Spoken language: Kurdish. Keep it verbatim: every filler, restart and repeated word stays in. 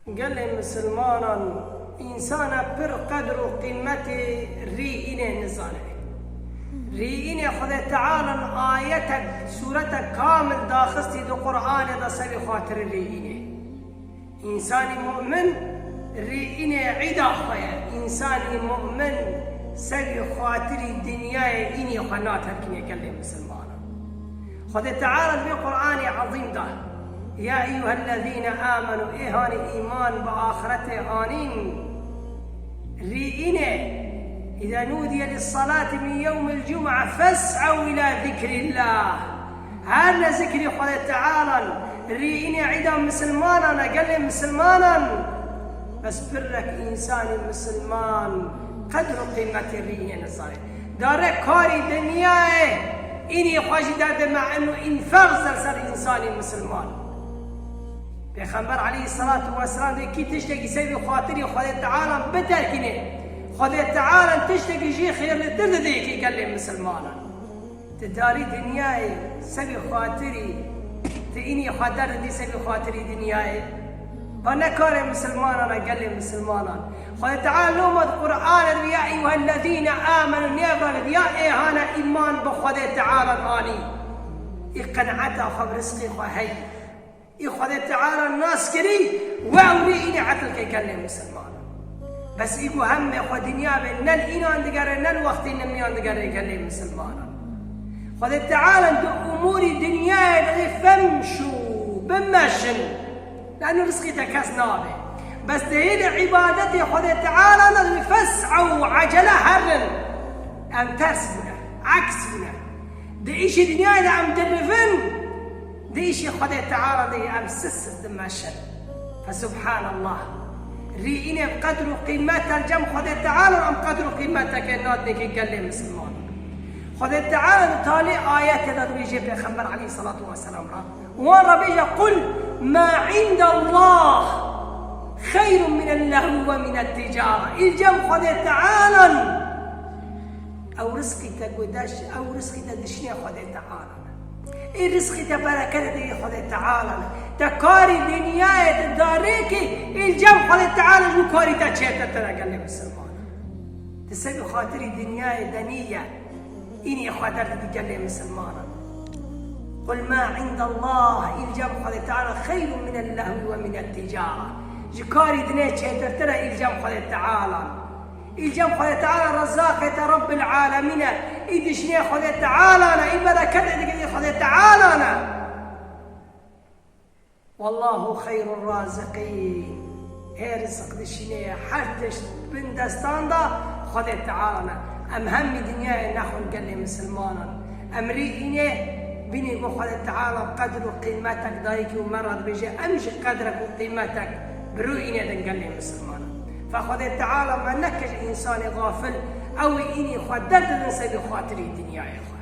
Gelê misilmanan, însana pir qedr û qîmetê rî înê nizane. Rî înê Xwedê Teala ayetek, sûretek kamil daxistî di Qur'anê de serî xatirî rî înê. Însanî mu'min rî înê îda xwe ye. Însanî mu'min serî xatirî dinyayê înê xwe naterkîne gelê misilmanan. Xwedê Teala di vê Qur'anê ezîm de, "Ya eyyuhellezîne âmenû", ê hanî îman bi axretê anîn, rî înê, "Îza nûdiye lissalati min yewmil cum'a fes'ew ila zikrillah." Her ne zikrî Xwedê Teala, rî înê îda misilmanan e, gelê misilmanan. Bes pirrek însanî misilman qedr û qîmetê rî înê nizane. Dare karî dinyayê înî xwe jî derdime û înfaq ser ser însanî misilman. Pêxember aleyhisselatu vesselam dê kî tiştekî sebî xatirî Xwedê Teala biterkînê, Xwedê Teala tiştekî jî xêrlitir dide yekî gelê misilmanan. Ti darî dinyayê sebî xatirî, ti înî xwe derdidî sebî xatirî dinyayê. Va ne karê misilmanan e, gelê misilmanan. Xwedê Teala loma di Qur'anê de, "Ya eyyuhellezîne âmenû", nêvranê, "Ya êhana îman bi Xwedê Teala anî." Î qenaeta xwe bi rizqê xwe heyî. Î Xwedê Teala nas kirî, we ewrî înî etil ke gelê misilmanan. Bes î ku hemê xwe dinya bê, ne li înan digere, ne li wextê nimiyan digere gelê misilmanan. Xwedê Teala di umûrî dinyayê de dê femşû, bimeşin. Lano rizqî te kes nabe. Bes dê hê li îbadetê Xwedê Teala de dê fes'ew, ecele herin. Em ters bûne, aks bûne. Di îşê dinyayê de em dirivin, di îşê Xwedê Teala de em sis sis dimeşin. Fesubhanallah. Rî înê bi qedr û qîmet e, cem Xwedê Teala em qedr û qîmeteke nadinê kî gelê misilman. Xwedê Teala di talê ayetê de dibêje Pêxember aleyhisselatu vesselam re. Wan re bêje, "Qul ma indallah xeyrun minel lehwi ve minel ticara." Î cem Xwedê Teala ew rizqî te gudeş, ew rizqî te dişinê Xwedê Teala. Ê rizqî te bereketê te yê Xwedê Teala ne. Te karî dinyayê te darêkê, ê cem Xwedê Teala ji karî te çêtir te gelê misilman. Ti sebî xatirî dinyayê denî ye. Înî xwe derdidî gelê misilmanan. Qul ma indallah, î cem Xwedê Teala xeyrun minel lehwi ve minel ticara. Ji karî dinê çêtirtir e î cem Xwedê Teala. Î cem Xwedê Teala Rezzaqê te Rabbil Alemîn e. Î dişinê Xwedê Teala ne, î bereketê digirî Xwedê Teala ne. Wallahu xeyrur razikîn. Ê rizq dişînê ye, her tişt bin destan da Xwedê Teala ne. Em hemî dinyayê nexwin gelê misilmanan. Em rî înê bînî ku Xwedê Teala qedr û qîmetek dayikî û me re dibêje, em jî qedrek û qîmetek bi rû înê din gelê misilmanan. Fe Xwedê Teala me neke ji însanê xafil, ew ê înî xwe derdidin sebî xatirî dinyayê xwe.